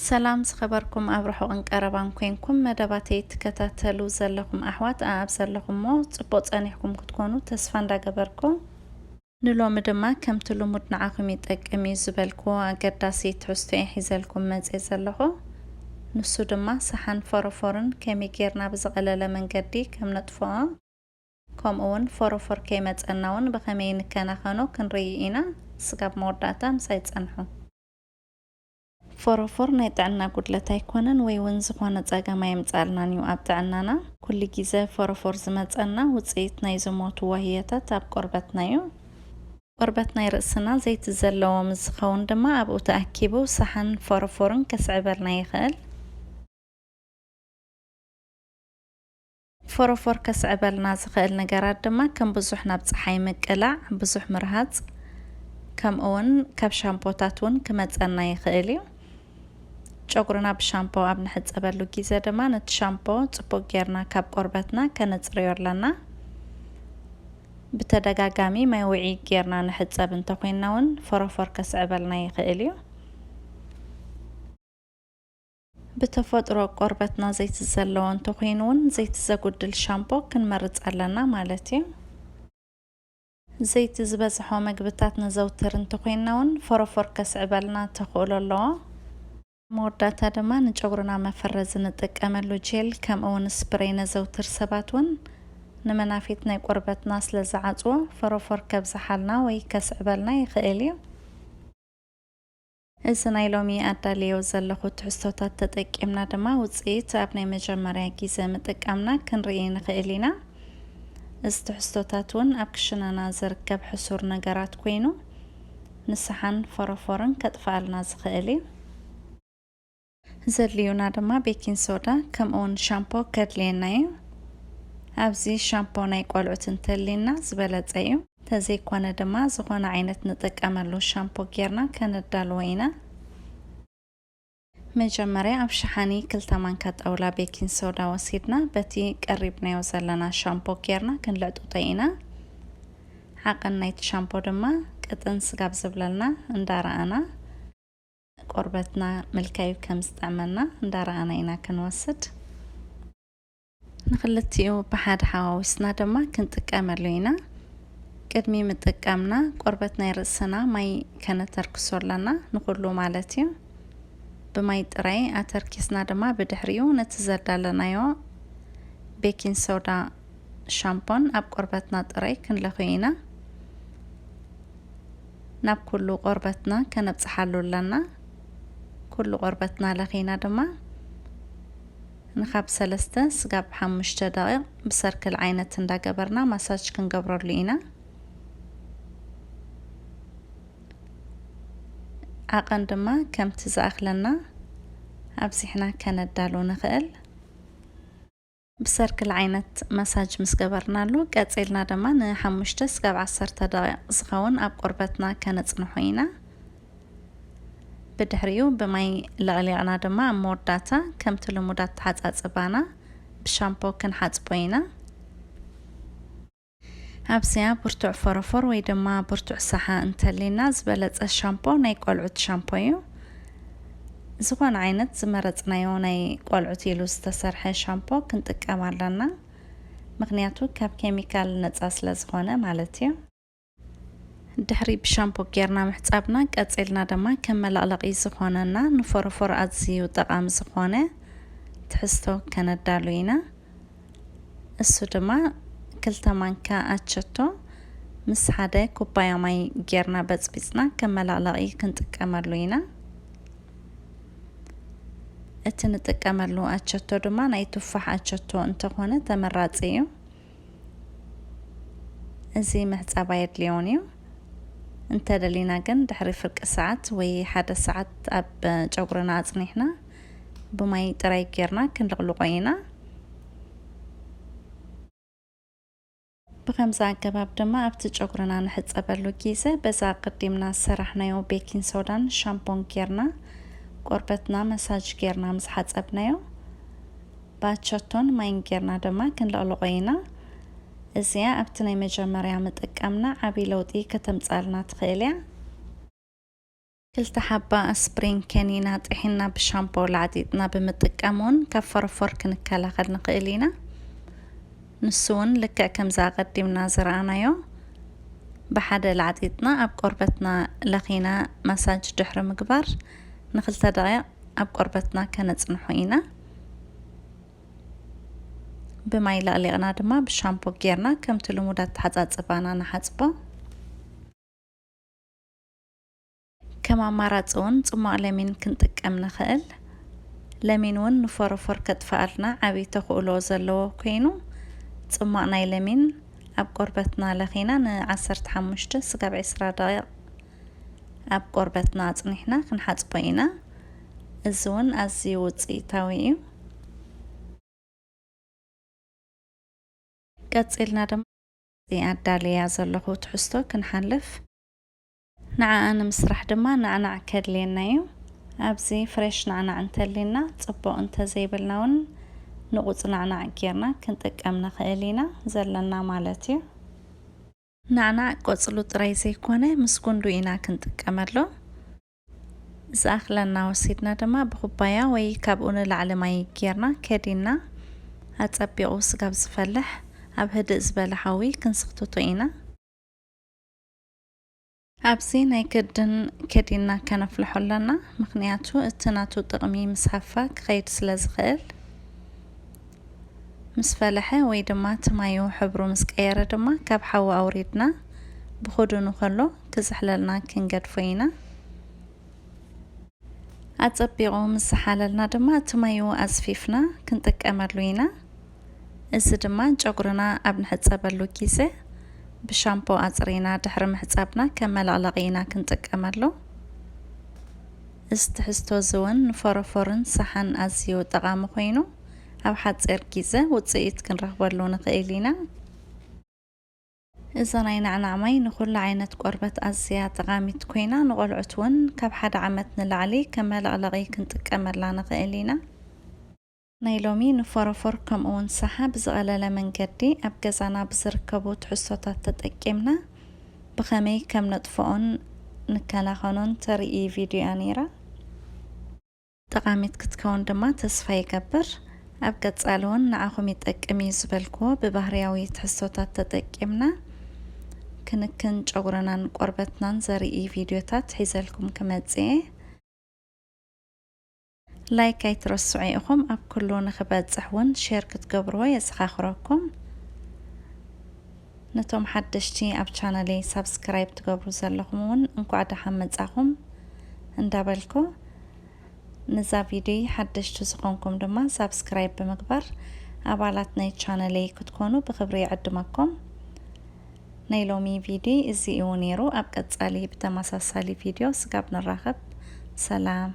ሰላም ዝኸበርኩም ኣብ ርሑቕን ቀረባን ኮንኩም መደባተይ ትከታተሉ ዘለኹም ኣሕዋት ኣኣብ ዘለኹሞ ጽቡቕ ጸኒሕኩም ክትኮኑ ተስፋ እንዳገበርኩ፣ ንሎሚ ድማ ከምቲ ልሙድ ንዓኹም ይጠቅም እዩ ዝበልኩዎ ኣገዳሲ ትሕዝቶ እየ ሒዘልኩም መጽየ ዘለኹ። ንሱ ድማ ሰሓን ፎረፎርን ከመይ ጌርና ብዝቐለለ መንገዲ ከም ነጥፍኦ፣ ከምኡ እውን ፎረፎር ከይመጸና እውን ብኸመይ ንከናኸኖ ክንርኢ ኢና። ስጋብ መወዳእታ ምሳይ ጸንሑ። ፎረፎር ናይ ጥዕና ጉድለት ኣይኮነን ወይ እውን ዝኾነ ጸገም ኣየምጻልናን እዩ ኣብ ጥዕናና። ኩሉ ግዜ ፎረፎር ዝመጸና ውጽኢት ናይ ዝሞቱ ዋህዮታት ኣብ ቆርበትና እዩ። ቆርበት ናይ ርእስና ዘይቲ ዘለዎ ምስ ዝኸውን ድማ ኣብኡ ተኣኪቡ ሰሓን ፎረፎርን ከስዕበልና ይኽእል። ፎረፎር ከስዕበልና ዝኽእል ነገራት ድማ ከም ብዙሕ ናብ ጸሓይ ምቅላዕ፣ ብዙሕ ምርሃጽ፣ ከምኡ እውን ካብ ሻምፖታት እውን ክመጸና ይኽእል እዩ። ጨጉርና ብሻምፖ ኣብ ንሕጸበሉ ግዜ ድማ ነቲ ሻምፖ ጽቡቕ ጌርና ካብ ቆርበትና ከነጽርዮ ኣለና። ብተደጋጋሚ ማይ ውዒ ጌርና ንሕጸብ እንተኾይንና እውን ፎረፎር ከስዕበልና ይኽእል እዩ። ብተፈጥሮ ቆርበትና ዘይቲ ዘለዎ እንተኾይኑ እውን ዘይቲ ዘጉድል ሻምፖ ክንመርጽ ኣለና ማለት እዩ። ዘይቲ ዝበዝሖ መግብታት ነዘውትር እንተኾይንና እውን ፎረፎር ከስዕበልና ተኽእሎ ኣለዎ። መወዳእታ ድማ ንጨጉርና መፈረዚ ንጥቀመሉ ጄል ከምኡ እውን ስፕሬይ ነዘውትር ሰባት እውን ንመናፊት ናይ ቆርበትና ስለ ዝዓጽዎ ፎረፎር ከብዝሓልና ወይ ከስዕበልና ይኽእል እዩ። እዚ ናይ ሎሚ ኣዳልዮ ዘለኹ ትሕዝቶታት ተጠቂምና ድማ ውጽኢት ኣብ ናይ መጀመርያ ግዜ ምጥቃምና ክንርኢ ንኽእል ኢና። እዚ ትሕዝቶታት እውን ኣብ ክሽነና ዝርከብ ሕሱር ነገራት ኮይኑ ንሰሓን ፎረፎርን ከጥፍኣልና ዝኽእል እዩ። ዘድልዩና ድማ ቤኪንግ ሶዳ ከምኡ እውን ሻምፖ ከድልየና እዩ። ኣብዚ ሻምፖ ናይ ቆልዑት እንተልዩና ዝበለጸ እዩ። እንተዘይኮነ ድማ ዝኾነ ዓይነት ንጥቀመሉ ሻምፖ ጌርና ከነዳልዎ ኢና። መጀመርያ ኣብ ሸሓኒ ክልተ ማንካ ጣውላ ቤኪንግ ሶዳ ወሲድና በቲ ቀሪብናዮ ዘለና ሻምፖ ጌርና ክንልዕጥጦ ኢና። ዓቐን ናይቲ ሻምፖ ድማ ቅጥን ስጋብ ዝብለልና እንዳረኣና ቆርበትና ምልካዩ ከም ዝጥዕመና እንዳረኣና ኢና ክንወስድ። ንኽልቲኡ ብሓደ ሓዋዊስና ድማ ክንጥቀመሉ ኢና። ቅድሚ ምጥቃምና ቆርበት ናይ ርእስና ማይ ከነተርክሶ ኣለና፣ ንኹሉ ማለት እዩ። ብማይ ጥራይ ኣተርኪስና ድማ ብድሕሪኡ ነቲ ዘዳለናዮ ቤኪንግ ሶዳ ሻምፖን ኣብ ቆርበትና ጥራይ ክንለኽዮ ኢና። ናብ ኩሉ ቆርበትና ከነብጽሓሉ ኣለና። ኩሉ ቆርበትና ለኺና ድማ ንኻብ ሰለስተ ስጋብ ሓሙሽተ ደቂቕ ብሰርክል ዓይነት እንዳገበርና ማሳጅ ክንገብረሉ ኢና። ዓቐን ድማ ከምቲ ዝኣኽለና ኣብዚሕና ከነዳሉ ንኽእል። ብሰርክል ዓይነት ማሳጅ ምስ ገበርናሉ፣ ቀጺልና ድማ ንሓሙሽተ ስጋብ ዓሰርተ ደቂቕ ዝኸውን ኣብ ቆርበትና ከነጽንሖ ኢና። ብድሕሪኡ ብማይ ለቕሊቕና ድማ ኣብ መወዳእታ ከምቲ ልሙድ ኣተሓጻጽባና ብሻምፖ ክንሓጽቦ ኢና። ኣብዚኣ ብርቱዕ ፎረፎር ወይ ድማ ብርቱዕ ሰሓ እንተልዩና ዝበለጸ ሻምፖ ናይ ቆልዑት ሻምፖ እዩ። ዝኾነ ዓይነት ዝመረጽናዮ ናይ ቆልዑት ኢሉ ዝተሰርሐ ሻምፖ ክንጥቀም ኣለና። ምኽንያቱ ካብ ኬሚካል ነጻ ስለ ዝኾነ ማለት እዩ። ድሕሪ ብሻምፖ ጌርና ምሕጻብና ቀጺልና ድማ ከም መለቕለቒ ዝኾነና ንፎረፎር ኣዝዩ ጠቓሚ ዝኾነ ትሕዝቶ ከነዳሉ ኢና። እሱ ድማ ክልተ ማንካ ኣቸቶ ምስ ሓደ ኩባያ ማይ ጌርና በጽቢጽና ከም መለቕለቒ ክንጥቀመሉ ኢና። እቲ ንጥቀመሉ ኣቸቶ ድማ ናይ ቱፋሕ ኣቸቶ እንተኾነ ተመራጺ እዩ። እዚ ምሕጻብ ኣየድልዮን እዩ። እንተደሊና ግን ድሕሪ ፍርቂ ሰዓት ወይ ሓደ ሰዓት ኣብ ጨጉርና ኣጽኒሕና ብማይ ጥራይ ጌርና ክንልቕልቆ ኢና። ብኸምዚ ኣገባብ ድማ ኣብቲ ጨጉርና ንሕጸበሉ ግዜ በዛ ኣቐዲምና ዝሰራሕናዮ ቤኪንግ ሶዳን ሻምፖን ጌርና ቆርበትና መሳጅ ጌርና ምስ ሓጸብናዮ ብኣቸቶን ማይን ጌርና ድማ ክንልቕልቆ ኢና። እዚኣ ኣብቲ ናይ መጀመርያ ምጥቃምና ዓቢ ለውጢ ከተምጽኣልና ትኽእል እያ። ክልተ ሓባ ኣስፕሪን ከኒና ጥሒና ብሻምፖ ላዕጢጥና ብምጥቃም እውን ካብ ፈረፎር ክንከላኸል ንኽእል ኢና። ንሱ እውን ልክዕ ከምዛ ኣቐዲምና ዝረኣናዮ ብሓደ ላዕጢጥና ኣብ ቆርበትና ለኺና ማሳጅ ድሕሪ ምግባር ንኽልተ ደቂቕ ኣብ ቆርበትና ከነጽንሖ ኢና። ብማይ ለቕሊቕና ድማ ብሻምፖ ጌርና ከምቲ ልሙድ ኣተሓጻጽባና ንሓጽቦ። ከም ኣማራጺ እውን ጽሟቕ ለሚን ክንጥቀም ንኽእል። ለሚን እውን ንፎሮፎር ከጥፍኣልና ዓቢ ተኽእሎ ዘለዎ ኮይኑ፣ ጽሟቕ ናይ ለሚን ኣብ ቆርበትና ለኺና ንዓሰርተ ሓሙሽተ ስጋብ ዕስራ ደቂቕ ኣብ ቆርበትና ኣጽኒሕና ክንሓጽቦ ኢና። እዚ እውን ኣዝዩ ውጽኢታዊ እዩ። ቀጺልና ድማ እዚ ኣዳልያ ዘለኹ ትሕዝቶ ክንሓልፍ። ንዓኣ ንምስራሕ ድማ ናዕናዕ ከድልየና እዩ። ኣብዚ ፍሬሽ ናዕናዕ እንተሊና ጽቡቕ፣ እንተዘይብልና እውን ንቑጽ ናዕናዕ ጌርና ክንጥቀም ንኽእል ኢና፣ ዘለና ማለት እዩ። ናዕናዕ ቆጽሉ ጥራይ ዘይኮነ ምስ ጉንዱ ኢና ክንጥቀመሉ። ዝኣኽለና ወሲድና ድማ ብኹባያ ወይ ካብኡ ንላዕሊ ማይ ጌርና ከዲና ኣጸቢቑ ስጋብ ዝፈልሕ ኣብ ህድእ ዝበለ ሓዊ ክንስኽትቶ ኢና። ኣብዚ ናይ ግድን ከዲና ከነፍልሖ ኣለና፣ ምኽንያቱ እቲ ናቱ ጥቕሚ ምስ ሃፋ ክኸይድ ስለ ዝኽእል። ምስ ፈለሐ ወይ ድማ እቲ ማዩ ሕብሩ ምስ ቀየረ ድማ ካብ ሓዊ ኣውሪድና ብኽዱኑ ከሎ ክዝሕለልና ክንገድፎ ኢና። ኣጸቢቑ ምስ ዝሓለልና ድማ እቲ ማዩ ኣዝፊፍና ክንጥቀመሉ ኢና። እዚ ድማ ጨጉርና ኣብ ንሕጸበሉ ግዜ ብሻምፖ ኣጽሪና ድሕሪ ምሕጻብና ከም መለቕለቒ ኢና ክንጥቀመሉ። እዚ ትሕዝቶ እዚ እውን ንፎሮፎርን ሳሓን ኣዝዩ ጠቓሚ ኮይኑ፣ ኣብ ሓጺር ግዜ ውጽኢት ክንረኽበሉ ንኽእል ኢና። እዛ ናይ ናዕናዕ ማይ ንኹሉ ዓይነት ቆርበት ኣዝያ ጠቓሚት ኮይና፣ ንቖልዑት እውን ካብ ሓደ ዓመት ንላዕሊ ከም መለቕለቒ ክንጥቀመላ ንኽእል ኢና። ናይ ሎሚ ንፎሮፎር ከምኡ እውን ሳሓ ብዝቐለለ መንገዲ ኣብ ገዛና ብዝርከቡ ትሕዝቶታት ተጠቂምና ብኸመይ ከም ነጥፍኦን ንከላኸኖን ተርኢ ቪድዮ እያ ነይራ። ጠቓሚት ክትከውን ድማ ተስፋ ይገብር። ኣብ ቀጻሊ እውን ንዓኹም ይጠቅም እዩ ዝበልክዎ ብባህርያዊ ትሕዝቶታት ተጠቂምና ክንክን ጨጉርናን ቆርበትናን ዘርኢ ቪድዮታት ሒዘልኩም ክመጽእ እየ። ላይክ ኣይትረስዑ ኢኹም፣ ኣብ ኩሉ ንኽበጽሕ እውን ሼር ክትገብርዎ የዘኻኽረኩም። ነቶም ሓደሽቲ ኣብ ቻነለይ ሳብስክራይብ ትገብሩ ዘለኹም እውን እንኳዕ ደሓን መጻኹም እንዳበልኩ፣ ነዛ ቪድዮ ሓደሽቲ ዝኾንኩም ድማ ሳብስክራይብ ብምግባር ኣባላት ናይ ቻነለይ ክትኮኑ ብኽብሪ ይዕድመኩም። ናይ ሎሚ ቪድዮ እዚ እዩ ነይሩ። ኣብ ቀጻሊ ብተመሳሳሊ ቪድዮ ስጋብ ንራኸብ፣ ሰላም።